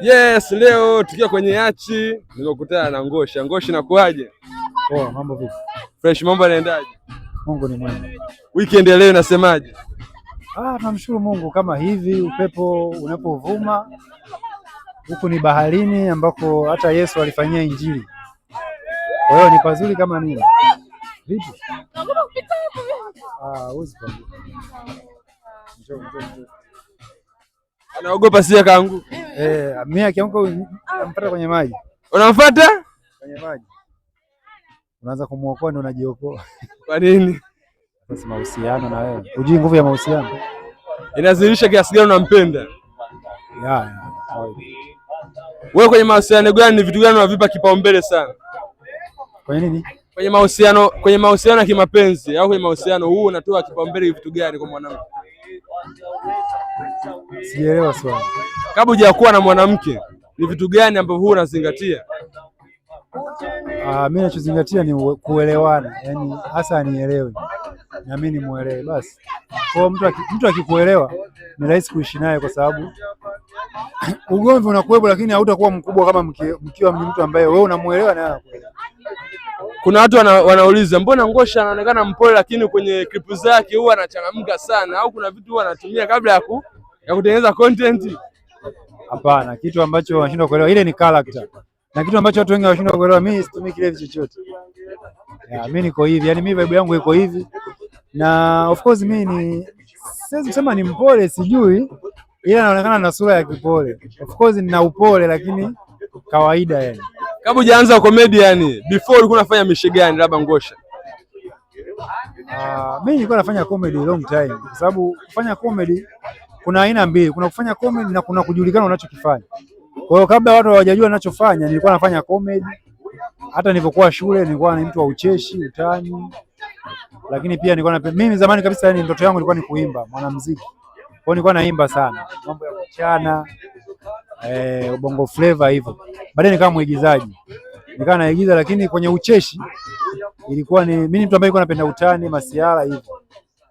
Yes, leo tukiwa kwenye yachi nimekutana na Ngosha. Ngosha, inakuaje? Poa, mambo vipi? Fresh, mambo yanaendaje? Mungu ni mwema. Weekend ya leo inasemaje? Ah, tunamshukuru Mungu kama hivi upepo unapovuma huku ni baharini ambako hata Yesu alifanyia Injili. Kwa hiyo ni pazuri kama nini. Vipi? Ah, huwezi kuanguka. Njoo, njoo, njoo. Anaogopa si akaanguka. Eh, mimi akianguka nampata kwenye maji. Unamfuata? Kwenye maji. Unaanza kumuokoa ndio unajiokoa. Kwa nini? Sasa mahusiano na wewe. Hujui nguvu ya mahusiano? Inazirisha kiasi gani unampenda? Ya. Wewe kwenye mahusiano gani, ni vitu gani unavipa kipaumbele sana? Kwenye nini? Kwenye mahusiano ya kimapenzi au kwenye mahusiano huu unatoa kipaumbele vitu gani kwa mwanamke? Sijaelewa swali. Kabla hujakuwa na mwanamke, ni vitu gani ambavyo huwa unazingatia? Ah, mimi nachozingatia ni kuelewana, yani hasa anielewe na mimi nimuelewe basi. Kwa hiyo mtu akikuelewa ni rahisi kuishi naye, kwa sababu ugomvi unakuwepo, lakini hautakuwa mkubwa kama mkiwa ni mtu ambaye wewe unamuelewa na yeye anakuelewa. Kuna watu wanauliza mbona Ngosha anaonekana mpole, lakini kwenye clip zake huwa anachangamka sana, au kuna vitu huwa anatumia kabla ya kutengeneza content? Hapana, kitu ambacho wanashindwa kuelewa, ile ni character, na kitu ambacho watu wengi wanashindwa kuelewa, mimi situmii kilevi chochote. Ya, mimi niko hivi, yani mimi vibe yangu iko hivi, na of course mimi ni siwezi kusema ni mpole, sijui, ila naonekana na sura ya kipole. Of course nina upole, lakini kawaida yani. Kabla hujaanza comedian, before ulikuwa unafanya mishe gani labda Ngosha? Mimi nilikuwa nafanya comedy long time, kwa sababu kufanya comedy kuna aina mbili, kuna kufanya comedy na kuna kujulikana unachokifanya. Kwa hiyo kabla watu hawajajua ninachofanya, nilikuwa nafanya comedy. Hata nilipokuwa shule nilikuwa ni mtu wa ucheshi, utani, lakini pia nilikuwa na mimi zamani kabisa, yani ndoto yangu ilikuwa ni kuimba, mwanamuziki. Kwa hiyo nilikuwa naimba sana, mambo ya kuchana, bongo flava hivyo. Baadaye nikawa mwigizaji, nikawa naigiza, lakini kwenye ucheshi ilikuwa ni mimi ni mtu ambaye nilikuwa napenda utani, masiara hivyo.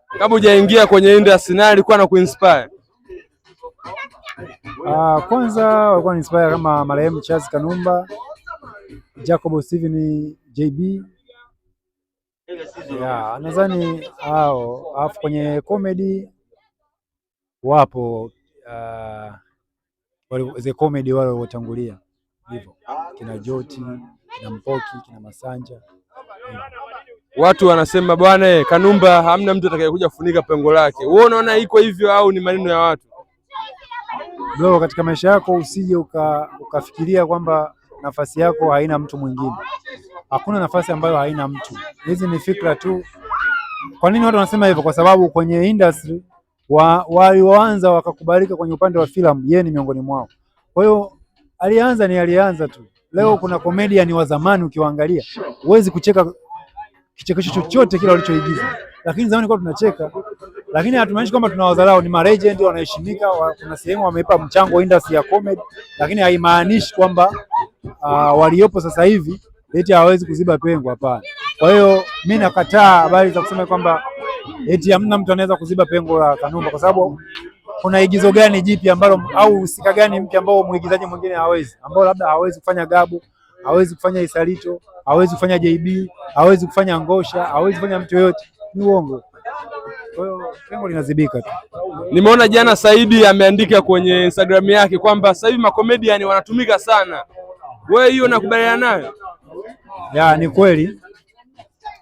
Kabla hujaingia kwenye industry, nani alikuwa na kuinspire? Ah, kwanza walikuwa inspire kama marehemu Charles Kanumba, Jacob Steven JB. Yeah, nadhani hao. Alafu kwenye comedy wapo wale the comedy wale waliotangulia hivyo, kina Joti, kina Mpoki, kina Masanja. Watu wanasema bwana, Kanumba hamna mtu atakayekuja kufunika pengo lake. Wewe unaona iko hivyo au ni maneno ya watu? Bro, katika maisha yako usije ukafikiria kwamba nafasi yako haina mtu mwingine. Hakuna nafasi ambayo haina mtu. Hizi ni fikra tu. Kwa nini watu wanasema hivyo? Kwa sababu kwenye industry walioanza wakakubalika kwenye upande wa filamu, yeye ni miongoni mwao. Kwa hiyo alianza ni alianza tu. Leo kuna comedian wa zamani ukiwaangalia, huwezi kucheka kichekesho chochote kile walichoigiza, lakini zamani kwa tunacheka, lakini hatumaanishi kwamba tunawadharau. Ni ma legend wanaheshimika, kuna sehemu wameipa mchango industry ya comedy, lakini haimaanishi kwamba waliopo sasa hivi eti hawawezi kuziba pengo. Hapana. Kwa hiyo mi nakataa habari za kusema kwamba eti hamna mtu anaweza kuziba pengo la Kanumba, kwa sababu kuna igizo gani jipya ambalo au husika gani mpya ambao mwigizaji mwingine hawezi, ambao labda hawezi kufanya Gabu, hawezi kufanya Isalito, hawezi kufanya JB, hawezi kufanya Ngosha, hawezi kufanya mtu yoyote. Ni uongo. Kwa hiyo pengo linazibika tu. Nimeona jana Saidi ameandika kwenye Instagram yake kwamba sasa hivi makomedian wanatumika sana. Wewe hiyo unakubaliana nayo? Ya, ni kweli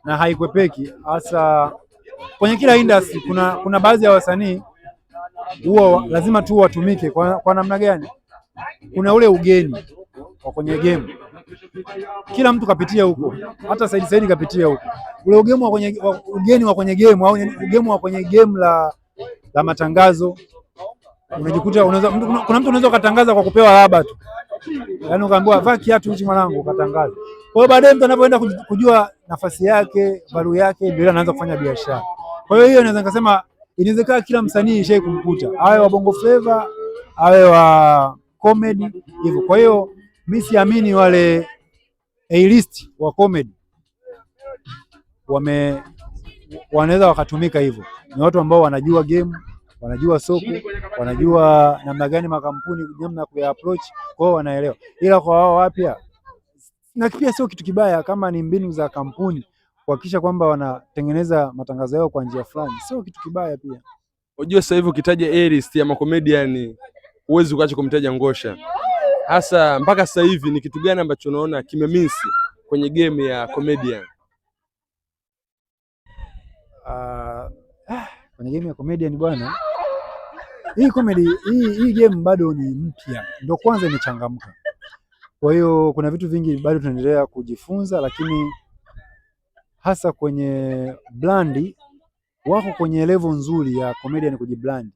na haikwepeki, hasa kwenye kila industry kuna baadhi ya wasanii huwa lazima tu watumike kwa namna gani? Kuna ule ugeni wa kwenye game, kila mtu kapitia huko, hata Saidi Saidi kapitia huko. Ule ugeni wa kwenye game au ugeni wa kwenye game la matangazo, unajikuta unaweza, kuna mtu unaweza ukatangaza kwa kupewa raba tu, yaani ukaambiwa vaa kiatu hichi mwanangu, ukatangaza. Kwa hiyo baadaye mtu anapoenda kujua nafasi yake, value yake, ndio anaanza kufanya biashara. Kwa hiyo hiyo naweza nikasema inawezekana kila msanii ishai kumkuta, awe wa Bongo Flava, awe wa comedy hivyo. Kwa hiyo mi siamini wale A-list wa comedy wanaweza wakatumika hivyo. Ni watu ambao wanajua game, Wanajua soko, wanajua namna gani makampuni, namna ya kuya approach, kwa hiyo wanaelewa. Ila kwa wao wapya, na pia sio kitu kibaya kama ni mbinu za kampuni kuhakikisha kwamba wanatengeneza matangazo yao kwa njia fulani, sio kitu kibaya pia. Unajua sasa hivi ukitaja A-list ya macomedian huwezi ukaacha kumtaja Ngosha. Hasa mpaka sasa hivi ni kitu gani ambacho unaona kimemiss kwenye game ya comedian? Kwenye game ya comedian bwana, hii comedy hii game bado ni mpya, ndio kwanza imechangamka. Kwa hiyo kuna vitu vingi bado tunaendelea kujifunza, lakini hasa kwenye brand wako kwenye level nzuri ya comedian kujibrand,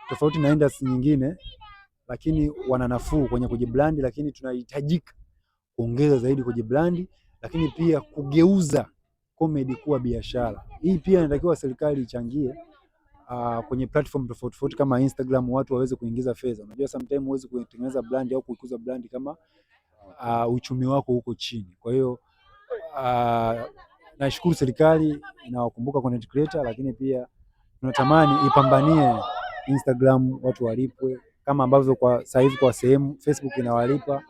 tofauti na industry nyingine, lakini wana nafuu kwenye kujibrand, lakini tunahitajika kuongeza zaidi kujibrand, lakini pia kugeuza comedy kuwa biashara. Hii pia inatakiwa serikali ichangie kwenye platform tofauti tofauti kama Instagram, watu waweze kuingiza fedha. Unajua sometimes huwezi kutengeneza brand au kuikuza brand kama uchumi wako uko chini. Kwa hiyo nashukuru serikali inawakumbuka content creator, lakini pia tunatamani ipambanie Instagram watu walipwe kama ambavyo kwa sasa hivi kwa sehemu Facebook inawalipa,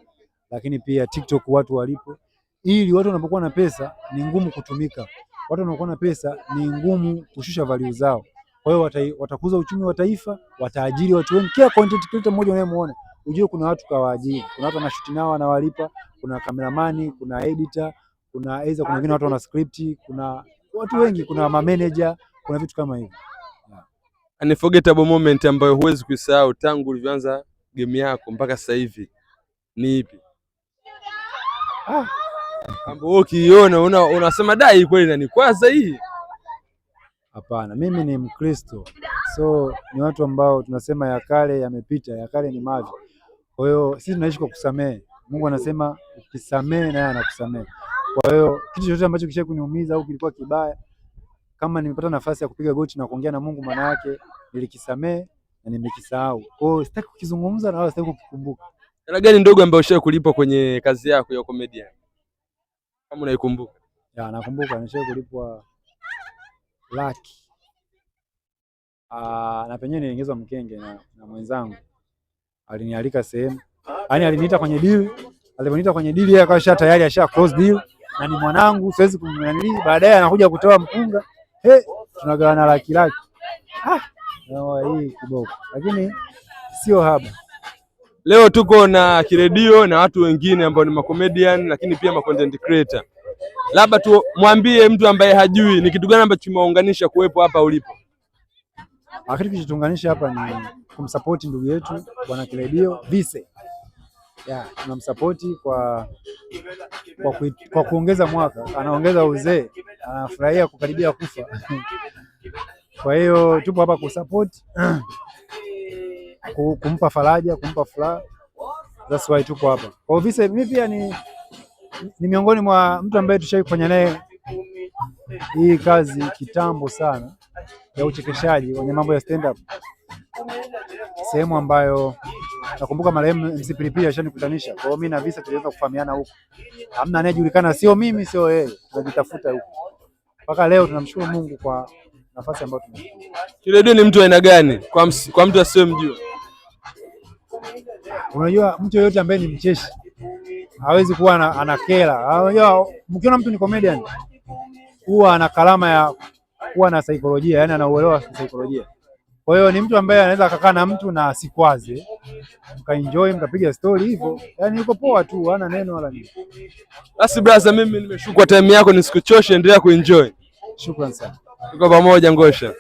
lakini pia TikTok watu walipwe, ili watu wanapokuwa na pesa ni ngumu kutumika. Watu wanapokuwa na pesa ni ngumu kushusha value zao. Kwa hiyo watakuza uchumi wa taifa, wataajiri watu wengi. Kila content creator mmoja unayemuona ujue kuna watu kawaajiri, kuna watu wanashoot nao wanawalipa, kuna cameraman, kuna editor, kuna aidha, kuna wengine watu wana script, kuna watu wengi, kuna manager, kuna vitu kama hivyo. Unforgettable moment ambayo huwezi kuisahau tangu ulivyoanza game yako mpaka sasa hivi ni ipi? Ambapo wewe ukiiona unasema dai kweli inanikwaza hii. Hapana, mimi ni Mkristo, so ni watu ambao tunasema ya kale yamepita, ya kale ni mavi. Kwa hiyo sisi tunaishi kwa kusamehe. Mungu anasema ukisamehe naye anakusamehe. Kwa hiyo kitu chochote ambacho kisha kuniumiza au kilikuwa kibaya, kama nimepata nafasi ya kupiga goti na kuongea na Mungu, maana yake nilikisamehe na nimekisahau. Kwa hiyo sitaki kukizungumza na wala sitaki kukikumbuka. Hela gani ndogo ambayo ushawahi kulipwa kwenye kazi yako ya comedian? Kama unaikumbuka. Ya, nakumbuka nishawahi kulipwa laki. Na penyewe niliingizwa mkenge na mwenzangu. Alinialika sehemu. Yaani aliniita kwenye deal. Aliponiita kwenye deal yeye akawa tayari asha close deal na ni mwanangu, siwezi kumnanili. Baadaye anakuja kutoa mpunga. He, tunagawana laki laki. Ah, no, hii kiboko. Lakini sio haba. Leo tuko na Kiredio na watu wengine ambao ni macomedian lakini pia ma content creator. Labda tu mwambie mtu ambaye hajui ni kitu gani ambacho kimewaunganisha kuwepo hapa ulipo. Kitu kilichotuunganisha hapa ni kumsupport ndugu yetu Bwana Kiredio Vise. Ya, tunamsupport kwa kuongeza mwaka, anaongeza uzee, anafurahia kukaribia kufa. Kwa hiyo tupo hapa kusupport, kumpa faraja, kumpa furaha. That's why tupo hapa. Kwa Vise mimi pia ni miongoni mwa mtu ambaye tushawahi kufanya naye hii kazi kitambo sana ya uchekeshaji kwenye mambo ya stand up, sehemu ambayo nakumbuka marehemu MC Pilipili alishanikutanisha. Kwa hiyo mimi na Visa tulianza kufahamiana huko, hamna anayejulikana, sio mimi sio yeye, tunajitafuta huko mpaka leo. Tunamshukuru Mungu kwa nafasi ambayo tumefikia. Kiredio ni mtu aina gani kwa mtu asiyemjua? Unajua, mtu yeyote ambaye ni mcheshi hawezi kuwa anakera. Unajua, mkiona mtu ni comedian huwa ana karama ya kuwa na saikolojia, yani anauelewa saikolojia. Kwa hiyo ni mtu ambaye anaweza akakaa na mtu na asikwaze, mkaenjoy mkapiga story hivyo, yani yuko poa tu, hana neno wala nini. Basi brother, mimi nimeshukuru time yako, nisikuchoshe, endelea kuenjoy. Shukran sana. Tuko pamoja Ngosha.